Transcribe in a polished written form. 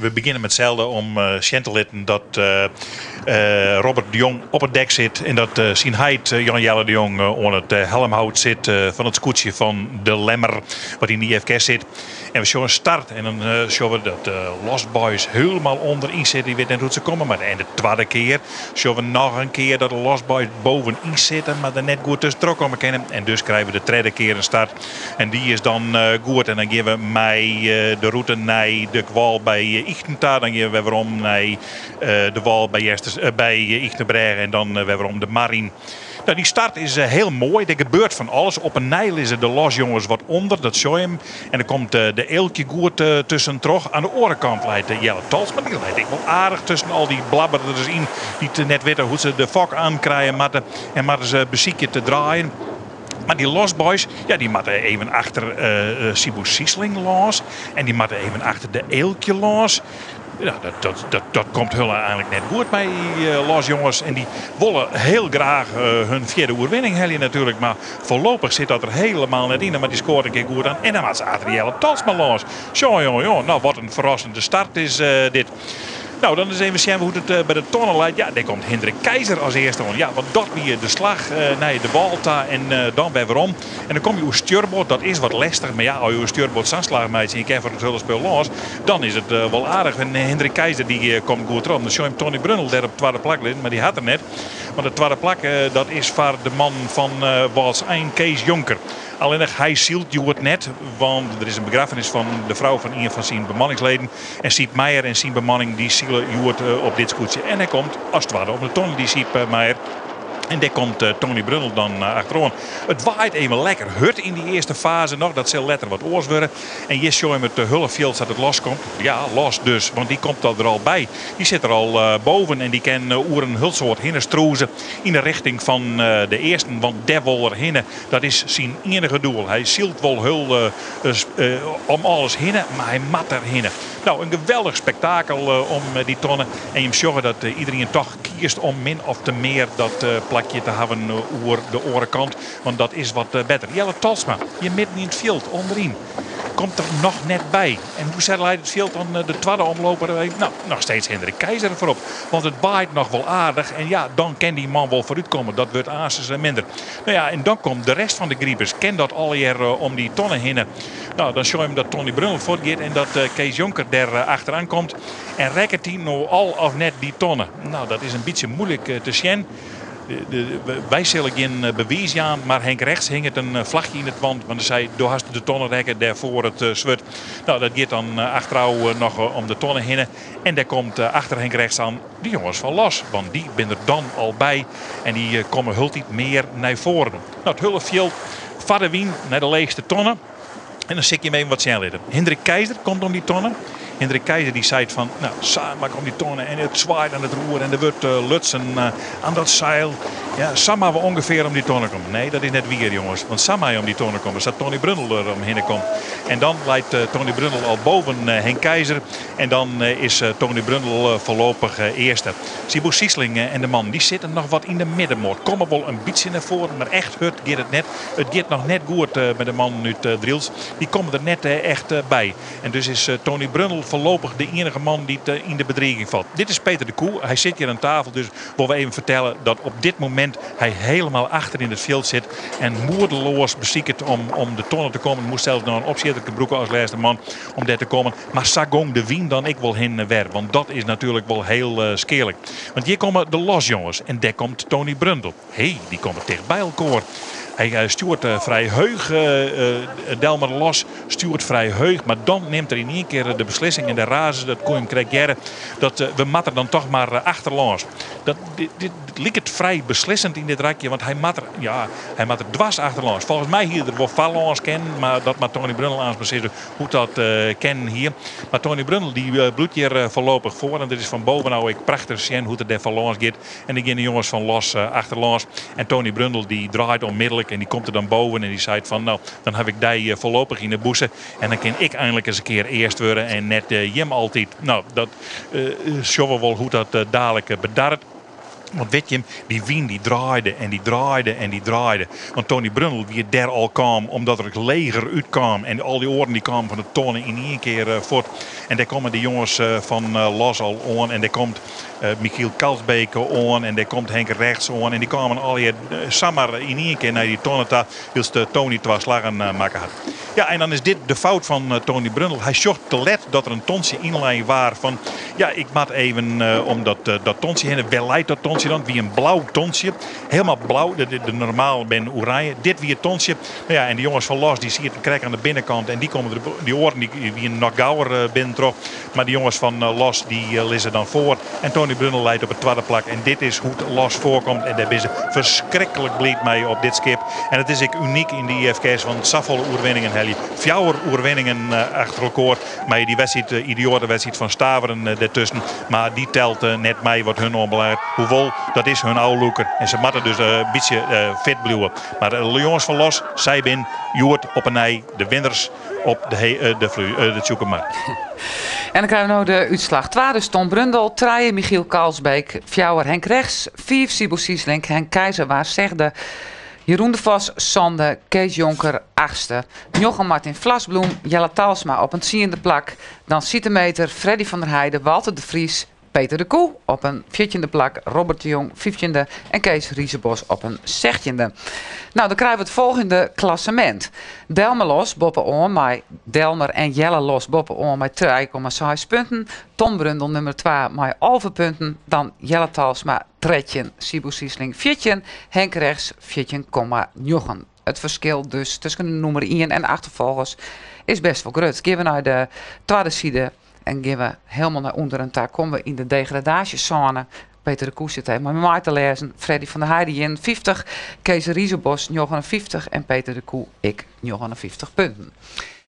We begjinne met itselde om sjen te litten dat Robert de Jong op it dek sit en dat syn heit Jan Jelle de Jong oan it helmhout sit fan it skûtsje fan De Lemmer wat yn de IFKS sit. En we sjogge in start en dan sjogge we dat de Lost Boys hielendal ûnderyn sitte. Dy witte net hoe't se komme moatte. En de twadde kear sjogge we noch in kear dat de Lost Boys bovenyn sitte, mar der net goed tuskentroch komme kinne. En dus krije we de tredde kear in start. En dy is dan goed. En dan gean we mei de rûte nei de wâl by Ychten ta. Dan gean we wer werom nei de wâl by, by Ychtenbrêge en dan wer werom de mar yn. Nou, dy start is hiel moai. Der gebeurt fan alles. Op 'e nij lizze de losjonges wat ûnder, dat sjogge je. En dan komt de Eelkje goed tuskentroch. Oan de oare kant leit Jelle Talsma. Dy leit ek wol aardich tusken al dy blabberders yn dy't net witte hoe't se de fok oankrije moatte. En moatte se besykje te draaien. Mar dy Lost Boys, ja, dy moatte even achter Siebo Siesling lâns. En dy moatte even achter de Eelkje lâns. Ja, dat komt hun eigenlik net goed by dy Los jonges. En dy wolle hiel graach hun fjirde oerwinning helje natuerlik. Mar foarlopich sit dat der hielendal net yn. Mar dy skoart in kear goed oan. En dan moat se achter Jelle Talsma lâns. Sjoe, jonge, jonge. Nou, wat in ferrassende start is dit. Nou, dan ris even sjen hoe't it by de tonne leit. Ja, dêr komt Hindrik Keizer as earste oan. Ja, want dat wie de slach nei de wâl ta en dan wer werom. En dan komme je oer stjurboard, dat is wat lestich. Mar ja, as je oer stjurboard sa'n slach meitsje en je kinne foar it hiele spul lâns, dan is it wol aardich. En Hindrik Keizer dy komt goed troch. Dan sjoch je him Tony Brundel dêr op it twadde plak lizzen, mar dy hat er net. Want it twadde plak dat is foar de man fan Wâldsein, Kees Jonker. Allinnich hy sylt hjoed net, want der is in begraffenis fan de frou fan ien fan syn bemanningsleden. En Siep Meijer en syn bemanning dy sile hjoed op dit skûtsje. En hy komt as twadde op de tonne, dy Siep Meijer. En dêr komt Tony Brundel dan achteroan. It waait even lekker hurd yn dy earste faze noch. Dat sil letter wat oars wurde. En hjir sjogge we it hiele fjild sa't it loskomt. Ja, los dus, want dy komt der al by. Dy sit der al boven en dy kin oer in hiel soad hinne strûze yn de richting fan de earsten. Want dêr wol er hinne. Dat is syn iennige doel. Hy sylt wol hiel om alles hinne, mar hy moat der hinne. Nou, in geweldich spektakel om dy tonne. En je sjogge dat iderien toch kiest om min of te mear dat plakje te hawwen oer de oare kant. Want dat is wat better. Jelle Talsma, hjir midden yn it fjild, ûnderyn. Komt der noch net by. En hoe leit it fjild dan de twadde omloper? Nou, noch steeds Hendrik Keizer foarop. Want it waait noch wol aardich. En ja, dan kin dy man wol foarút komme. Dat wurdt aansens minder. Nou ja, en dan komt de rest fan de gripers. Kin dat allegear om dy tonne hinne. Nou, dan sjogge we dat Tony Brundel fuortgiet en dat Kees Jonker dêr achteraan komt. En rekket hy no al of net dy tonne? Nou, dat is in bytsje muoilik te sjen. Wy sille gjin bewiis jaan, mar Henk Rechts hinget in flachje yn it want. Want hy sei, do hast de tonne rekke dêr foar it swurd. Nou, dat giet dan achterôf noch om de tonne hinne. En dêr komt achter Henk Rechts aan de jonges fan Los. Want dy binne der dan al by. En dy komme hieltyd mear nei foaren. Nou, it hiele fjild foar de wyn nei de leechste tonne. En dan sil ik jim even wat sjen litte. Hindrik Keizer komt om dy tonne. Hindrik Keizer dy seit fan, nou, sa moat ik om dy tonne en it swaait oan it roer en der wurdt lutsen oan dat seil. Ja, sa moatte we ûngefear om dy tonne komme. Nee, dat is net wier, jonges. Want sa moatte je om dy tonne komme, sa't Tony Brundel der omhinne komt. En dan leit Tony Brundel al boven Henk Keizer. En dan is Tony Brundel foarlopich earste. Siebo Siesling en de man dy sitte noch wat yn de middenmoat. Komme wol in bytsje nei foaren, mar echt hurd giet it net. It giet noch net goed mei de mannen út Drylts. Dy komme der net echt by. En dus is Tony Brundel foarlopich de iennige man dy't yn de bedriging falt. Dit is Peter de Koe. Hy sit hjir oan tafel, dus wolle we even fertelle dat op dit momint hy hielendal achter yn it fjild sit en moedeloas besiket om de tonne te kommen. Moast sels noch in opsjitterke brûke as lêste man om dêr te kommen. Mar sa gong de wyn dan ek wol hinne en wer, want dat is natuerlik wol hiel skealik. Want hjir komme de losjonges en dêr komt Tony Brundel. Hé, dy komme ticht by elkoar. Hy stjoert frij heech, Delmer Los stjoert frij heech, mar dan nimt er yn ien kear de beslissing en de raze, dat koe jim krekt hearre, dat we moatte dan toch mar achterlâns. Dat, dit, dit liket frij beslissend yn dit rakje, want hy moat der, ja, hy moat der dwers achterlâns. Folgens my hie er wol foarlâns kinnen, mar dat moat Tony Brundel aanst besizze hoe't dat kinnen hie. Mar Tony Brundel dy bliuwt hjir foarlopich foar en dit is fan bovenôf ek prachtich sjen hoe't er dêr foarlâns giet. En dan gean de jonges fan Los achterlâns. En Tony Brundel dy draait onmiddellik en dy komt der dan boven en dy seit fan nou, dan haw ik dy foarlopich yn 'e bûse en dan kin ik einlik ris in kear earst wurde en net jim altyd. Nou, dat sjogge we wol hoe't dat dalik bedarret. Want wit jim, dy wyn dy draaide en dy draaide en dy draaide. Want Tony Brundel wie dêr al kaam omdat er leger útkaam. En al dy oaren dy kamen fan de tonne yn ien kear eh, fuort. En dêr komme de jonges eh, fan eh, Los al oan. En dêr komt Michiel Kalsbeek oan. En dêr komt Henk Rechts oan. En dy kamen allegear samar yn ien kear nei dy tonne ta. Wylst Tony twa slaggen makke hat. Ja, en dan is dit de fout fan Tony Brundel. Hy sjocht te let dat der in tontsje ynlein waar fan ja, ik moat even om dat, dat tontsje hinne. Wêr leit dat tontsje dan? It wie in blau tontsje. Helemaal blau. De normaal binne oranje. Dit wie it tontsje. Nou ja, en de jonges fan Los dy sieten krekt oan de binnenkant en dy komme der, dy oaren dy wienen noch gauwer binnentroch. Mar de jonges fan Los dy lizze dan foar. En Tony Brundel leit op it twadde plak. En dit is hoe't Los foarkomt. En dêr binne se ferskriklik bliid mei op dit skip. En it is ek unyk yn de IFKS, want safolle oerwinningen helje. Fjouwer oerwinningen achter elkoar. Mei dy wedstriid, de idioate wedstriid fan Staveren dertusken. Mar dy telt net mei wat hun oanbelanget. Hoewol, dat is hun ôflûker. En se moatte dus in bytsje fit bliuwe. Mar de jonges fan Los, sy binne hjoed op 'e nij de winners op de, de Tsjûkemar. En dan krije we no de útslach. Twa dus Tom Brundel, trije Michiel Kalsbeek, fjouwer Henk Rechts, fiif Siebo Siesling, Henk Keizer waard sechde, Jeroen de Vos sânde, Kees Jonker achtste, njoggen Martin Vlasbloem, Jelle Talsma op in tsiende plak, dan Sietemeter, Freddy van der Heide, Walter de Vries, Peter de Koe op in fjirtjinde plak, Robert de Jong fyftjinde en Kees Riezebos op in sechtjinde. No, dan krije we it folgjende klassemint. Delmer Los boppe-oan mei Delmer en Jelle Los boppe-oan mei 3,6 punten. Tom Brundel nummer 2 mei 11 punten. Dan Jelle Talsma 13, Siebo Siesling 14, Henk Rechts 14,9. It ferskil dus tusken de nûmer ien en de achterfolgers is best wol grut. Gean we nei de twadde side en gean we helemaal nei ûnderen ta, komme we yn de degradaasjesône. Peter de Koe sit even mei my mei te lêzen. Freddy van der Heide 51, Kees Riezebos 59 en Peter de Koe ek 59 punten.